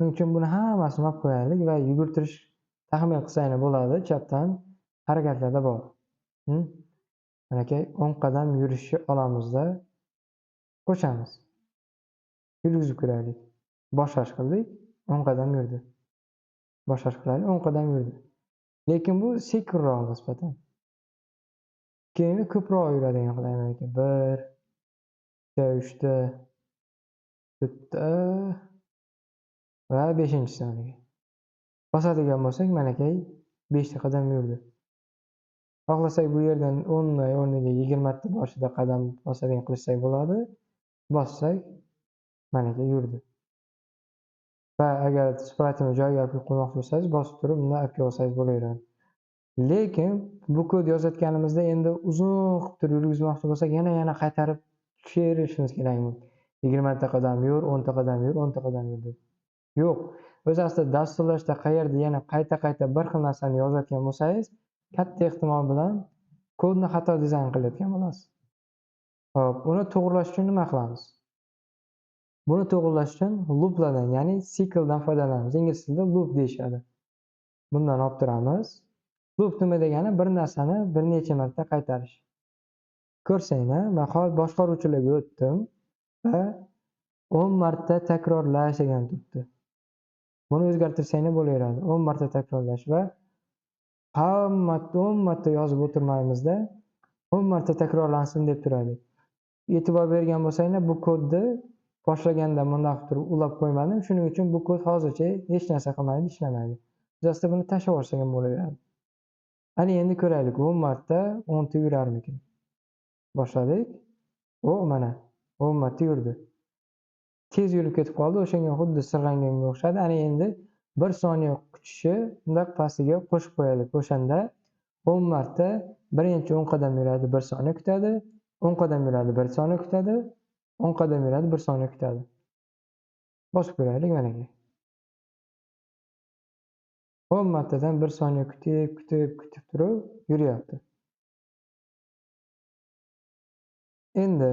Shuning uchun buni hammasini olib qo'yaylik va yugurtirish taxmin qilsanglar bo'ladi, chapdan harakatlarda bor. Manakay 10 qadam yurishni olamizda qo'shamiz. Yurgizib ko'raylik. Boshlash qildik, 10 qadam yurdi. Boshlash qilaylik, 10 qadam yurdi. Lekin bu sekinroq nisbatan. Keyin ko'proq yuradigan qilaylik. 1, 2, 3, 4 va 5-soniga. Bosadigan bo'lsak, manakay 5 ta qadam yurdi. Xohlasak bu yerdan 10 ni o'rniga 20 ta boshida qadam bosadigan qilsak bo'ladi. Bossak, manakay yurdi. Va agar spraytni joyiga olib qo'ymoqchi bo'lsangiz, bosib turib bundan olib kelsangiz bo'laveradi. Lekin bu kod yozayotganimizda endi uzun qilib turib yurgizmoqchi bo'lsak, yana qaytarib tushirishimiz kerak. 20 ta qadam yur, 10 ta qadam yur, 10 ta qadam yur deb. Yo'q. O'zi aslida dasturlashda qayerda yana qayta-qayta bir xil narsani yozayotgan bo'lsangiz, katta ehtimol bilan kodni xato dizayn qilayotgan bo'lasiz. Xo'p, uni to'g'rilash uchun nima qilamiz? Buni to'g'rilash uchun looplardan, ya'ni sikldan foydalanamiz. Ingliz tilida loop deyishadi. Bundan olib turamiz. Loop nima degani? Bir narsani bir necha marta qaytarish. Ko'rsanglar, men hozir boshqaruvchilarga o'tdim va 10 marta takrorlash degan turibdi. Buni o'zgartirsanglar bo'laveradi. 10 marta takrorlash va hamma 10 marta yozib o'tirmaymizda, 10 marta takrorlansin deb turaylik. E'tibor bergan bo'lsanglar, bu kodni boshlaganda bunday qilib turib ulab qo'ymadim. Shuning uchun bu kod hozircha hech narsa qilmaydi, ishlamaydi. Biz aslida buni tashlab yuborsak ham bo'laveradi. Ana endi ko'raylik, 10 marta 10 ta yurarmikin? Boshladik. O, mana 10 marta yurdi. Tez yurib ketib qoldi, o'shanga xuddi sirg'anganga o'xshadi. Ana endi 1 soniya kutishi bunday pastiga qo'shib qo'yaylik. O'shanda 10 marta birinchi 10 qadam yuradi, 1 soniya kutadi, 10 qadam yuradi, 1 soniya kutadi, 10 qadam yuradi, 1 soniya kutadi. Bosib ko'raylik managa. 10 martadan 1 soniya kutib, kutib, kutib turib yuryapti. Endi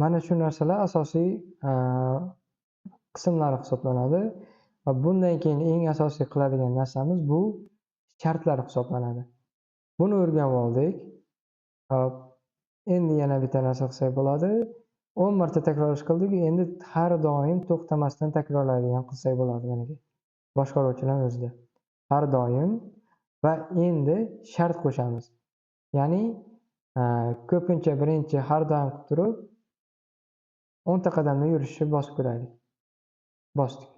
mana shu narsalar asosiy qismlari hisoblanadi va bundan keyin eng asosiy qiladigan narsamiz bu shartlar hisoblanadi. Buni o'rganib oldik. Endi yana bitta narsa qilsak bo'ladi. 10 marta takrorlash qildik, endi har doim to'xtamasdan takrorlaydigan qilsak bo'ladi mana boshqaruvchilar o'zida. Har doim va endi shart qo'shamiz. Ya'ni ko'pincha birinchi har doim qilib turib 10 ta qadamda yurishni bosib ko'raylik. Bosdik.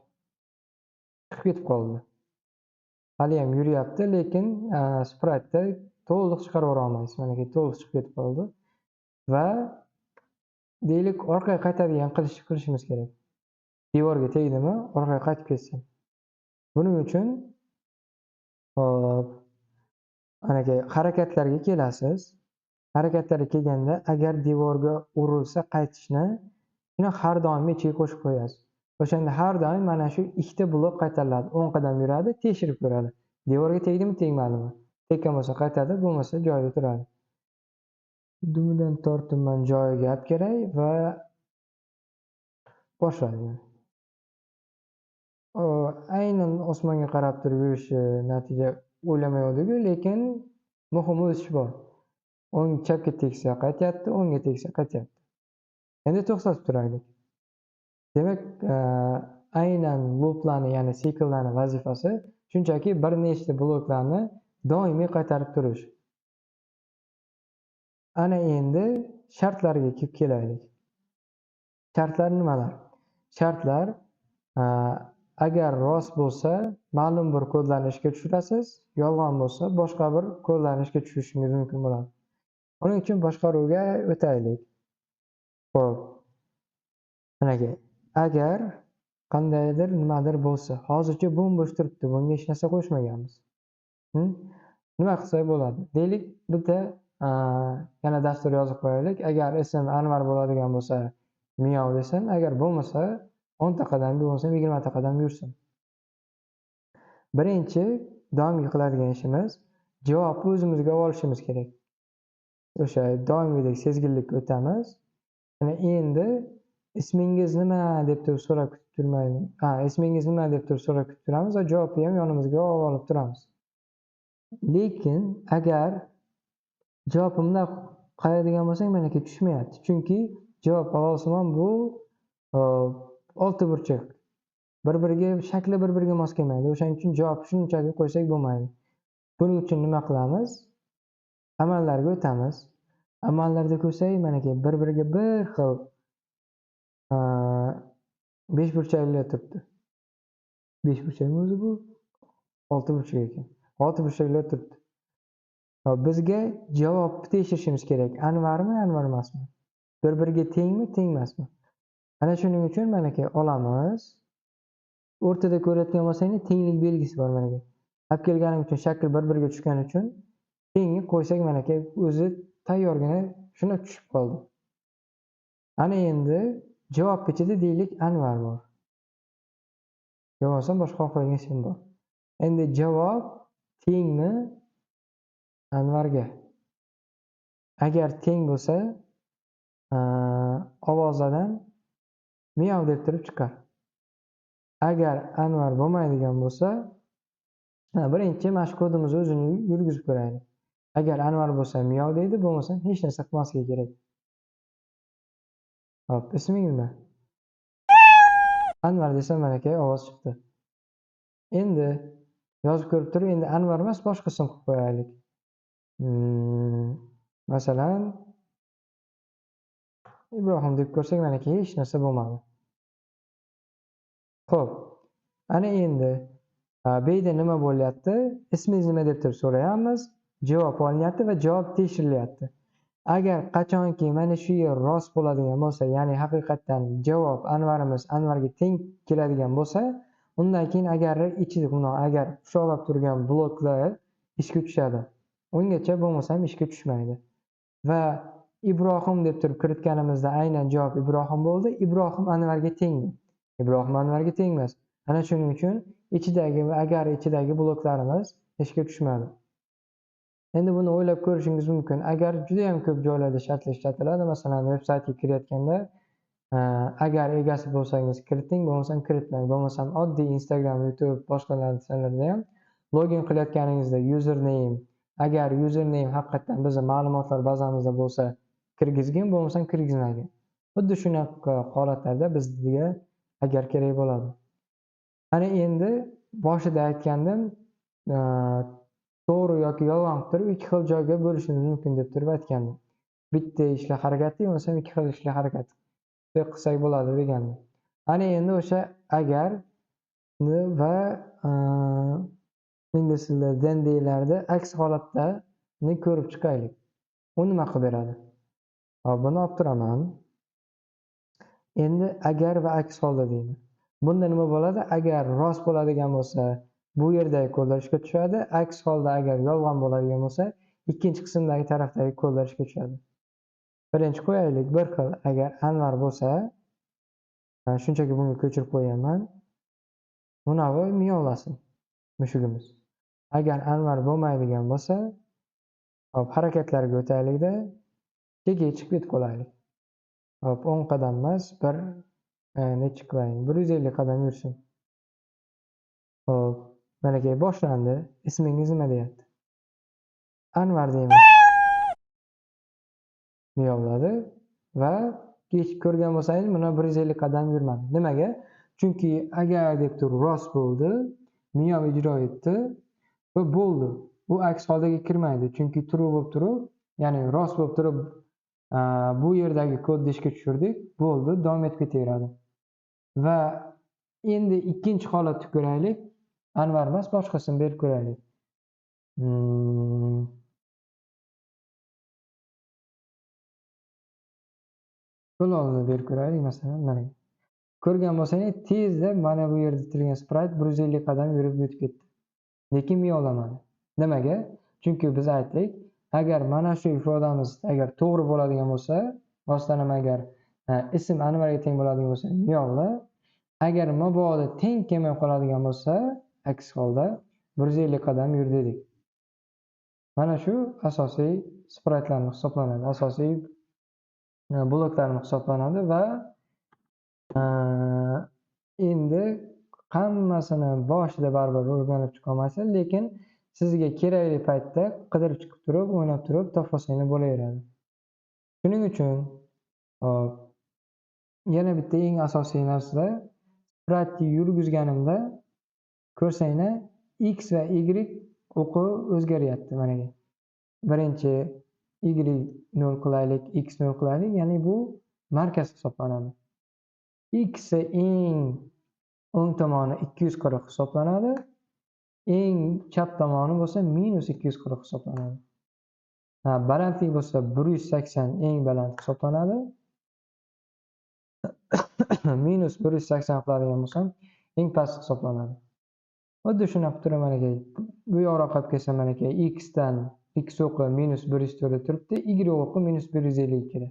Chiqib ketib qoldi. Hali ham yuryapti, lekin spraytda to'liq chiqarib yubora olmaysiz. Mana to'liq chiqib ketib qoldi. Va deylik orqaga qaytadigan qilishimiz kerak. Devorga tegdimi, orqaga qaytib ketsin. Buning uchun hop, anaka harakatlarga kelasiz. Harakatlarga kelganda agar devorga urilsa qaytishni shuni har doim ichiga qo'shib qo'yasiz. O'shanda har doim mana shu ikkita blok qaytariladi. 10 qadam yuradi, tekshirib ko'radi. Devorga tegdimi, tegmadimi? Tekkan bo'lsa qaytadi, bo'lmasa joyida turadi. Dumidan tortib man joyiga olib kelay va boshlayman. Aynan osmonga qarab turib yurishi natija o'ylamaydiku, lekin muhimi o'sish bor. O'ng chapga tegsa qaytyapti, o'ngga tegsa qaytyapti. Endi to'xtatib turaylik. Demak, aynan looplarni, ya'ni sikllarni vazifasi shunchaki bir nechta bloklarni doimiy qaytarib turish. Ana endi shartlarga kelib kelaylik. Shartlar nimalar? Shartlar agar rost bo'lsa, ma'lum bir kodlarni ishga tushirasiz, yolg'on bo'lsa, boshqa bir kodlarni ishga tushirishingiz mumkin bo'ladi. Buning uchun boshqaruvga o'taylik. Xo'p. Mana agar qandaydir nimadir bo'lsa, hozircha bo'm-bo'sh turibdi, bunga hech narsa qo'shmaganmiz. Nima qilsak bo'ladi? Deylik, bitta yana dastur yozib qo'yaylik. Agar ism Anvar bo'ladigan bo'lsa, miyov desin, agar bo'lmasa 10 ta qadam, bo'lmasa 20 ta qadam yursin. Birinchi doimgi qiladigan ishimiz javobni o'zimizga olishimiz kerak. O'sha doimgidek sezgirlikka o'tamiz. Mana endi Ismingiz nima deb turib so'rab kutib turmaymiz. Ha, ismingiz nima deb turib so'rab kutib turamiz va javobni ham yonimizga olib turamiz. Lekin agar javobimda qaraydigan bo'lsak, manaki tushmayapti. Chunki javob ovosimon bu olti burchak. Bir-biriga shakli bir-biriga mos kelmaydi. O'shaning uchun javob shunchaki qo'ysak bo'lmaydi. Buning uchun nima qilamiz? Amallarga o'tamiz. Amallarda ko'rsak, manaki bir-biriga bir xil besh burchakli turibdi. Besh burchakmi o'zi bu? Olti burchak ekan. Olti burchakli turibdi. Bizga javobni tekshirishimiz kerak. Anvarmi, Anvar emasmi? Bir-biriga tengmi, teng emasmi? Ana shuning uchun manaki olamiz. O'rtada ko'rayotgan bo'lsangiz, tenglik belgisi bor manaki. Olib kelganim uchun shakl bir-biriga tushgani uchun tengni qo'ysak manaki o'zi tayyorgina shuni tushib qoldi. Ana endi javob ichida deylik Anvar bor. Yo bo'lmasa boshqa xohlagan ism bor. Endi javob tengmi Anvarga? Agar teng bo'lsa, ovozadan miyav deb turib chiqar. Agar Anvar bo'lmaydigan bo'lsa, birinchi mana shu kodimizni o'zini yurgizib ko'raylik. Agar Anvar bo'lsa miyav deydi, bo'lmasa hech narsa qilmasligi kerak. Hop, isming nima? Anvar desam manaki ovoz chiqdi. Endi yozib ko'rib turib, endi Anvar emas, boshqa ism qilib qo'yaylik. Masalan, Ibrohim deb ko'rsak, manaki hech narsa bo'lmadi. Xo'p, ana endi bu yerda nima bo'lyapti? Ismingiz nima deb turib so'rayapmiz, javob olinyapti va javob tekshirilyapti. Agar qachonki mana shu yer rost bo'ladigan bo'lsa, ya'ni haqiqatdan javob Anvarimiz Anvarga teng keladigan bo'lsa, undan keyin agar ichida buni agar quchoqlab turgan bloklar ishga tushadi. Ungacha bo'lmasa ham ishga tushmaydi. Va Ibrohim deb turib kiritganimizda aynan javob Ibrohim bo'ldi. Ibrohim Anvarga tengmi? Ibrohim Anvarga teng emas. Ana shuning uchun ichidagi va agar ichidagi bloklarimiz ishga tushmadi. Endi buni o'ylab ko'rishingiz mumkin. Agar juda ham ko'p joylarda shartlar ishlatiladi, masalan, veb-saytga kirayotganda, agar egasi bo'lsangiz kiriting, bo'lmasam kiritmang. Bo'lmasam oddiy Instagram, YouTube, boshqa narsalarda ham login qilayotganingizda username, agar username haqiqatan bizning ma'lumotlar bazamizda bo'lsa kirgizgin, bo'lmasam kirgizmagin. Xuddi shunaqa holatlarda bizga agar kerak bo'ladi. Ana endi boshida aytgandim, to'g'ri yoki yolg'on qilib turib ikki xil joyga bo'lishimiz mumkin deb turib aytgandim. Bitta ishli harakatni, bo'lmasam ikki xil ishli harakat deb qilsak bo'ladi degandim. Ana endi o'sha agar va ingliz tilida then deyilardi, aks holatda ni ko'rib chiqaylik. U nima qilib beradi? Hop, buni olib turaman. Endi agar va aks holda deyman. Bunda nima bo'ladi? Agar rost bo'ladigan bo'lsa, bu yerdagi kodlar ishga tushadi. Aks holda agar yolg'on bo'ladigan bo'lsa, ikkinchi qismdagi tarafdagi kodlar ishga tushadi. Birinchi qo'yaylik, bir xil agar Anvar bo'lsa, shunchaki bunga ko'chirib qo'yaman. Bunavi miyovlasin mushugimiz. Agar Anvar bo'lmaydigan bo'lsa, hop, harakatlarga o'taylikda, chekka chiqib ketib qolaylik. Hop, 10 qadam emas, bir necha qilayin, 150 qadam yursin. Hop, manaki boshlandi. Ismingiz nima deyapti? Anvar deyman. Miyovladi va kech ko'rgan bo'lsangiz, mana 150 qadam yurmadi. Nimaga? Chunki agar deb turib rost bo'ldi, miyov ijro etdi va bo'ldi. U aks holdaga kirmaydi, chunki true bo'lib turib, ya'ni rost bo'lib turib, bu yerdagi kodni ishga tushirdik, bo'ldi, davom etib ketaveradi. Va endi ikkinchi holatni ko'raylik. Anvar emas, boshqasini berib ko'raylik. Kulolni berib ko'raylik, masalan, mana. Ko'rgan bo'lsangiz, tezda mana bu yerda turgan sprite 150 qadam yurib o'tib ketdi. Lekin miyovlamadi. Nimaga? Chunki biz aytdik, agar mana shu ifodamiz agar to'g'ri bo'ladigan bo'lsa, rostdan ham agar ism Anvarga teng bo'ladigan bo'lsa, miyovla. Agar mabodo teng kelmay qoladigan bo'lsa, aks holda 150 qadam yur dedik. Mana shu asosiy spraytlarni hisoblanadi, asosiy bloklarni hisoblanadi va Endi hammasini boshida baribir o'rganib chiqolmaysiz, lekin sizga kerakli paytda qidirib chiqib turib, o'ynab turib topib olsangiz bo'laveradi. Shuning uchun hop, yana bitta eng asosiy narsa, spraytni yurgizganimda ko'rsanglar X va Y o'qi o'zgaryapti mana. Birinchi Y 0 qilaylik, X 0 qilaylik, ya'ni bu markaz hisoblanadi. X eng o'ng tomoni 240 hisoblanadi. Eng chap tomoni bo'lsa minus 240 hisoblanadi. Balandlik bo'lsa 180 eng baland hisoblanadi. Minus 180 qiladigan bo'lsam eng past hisoblanadi. Xuddi shunaqa turib manaki bu yoqroq olib kelsam manaki X dan X o'qi minus 104 turibdi, Y o'qi minus 152 da.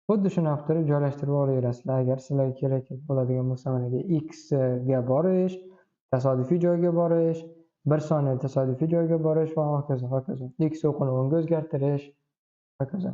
Xuddi shunaqa turib joylashtirib olaverasizlar. Agar sizlarga kerak bo'ladigan bo'lsa manaki X ga borish, tasodifiy joyga borish, 1 soniya tasodifiy joyga borish va hokazo, hokazo. X o'qini o'ngga o'zgartirish, hokazo.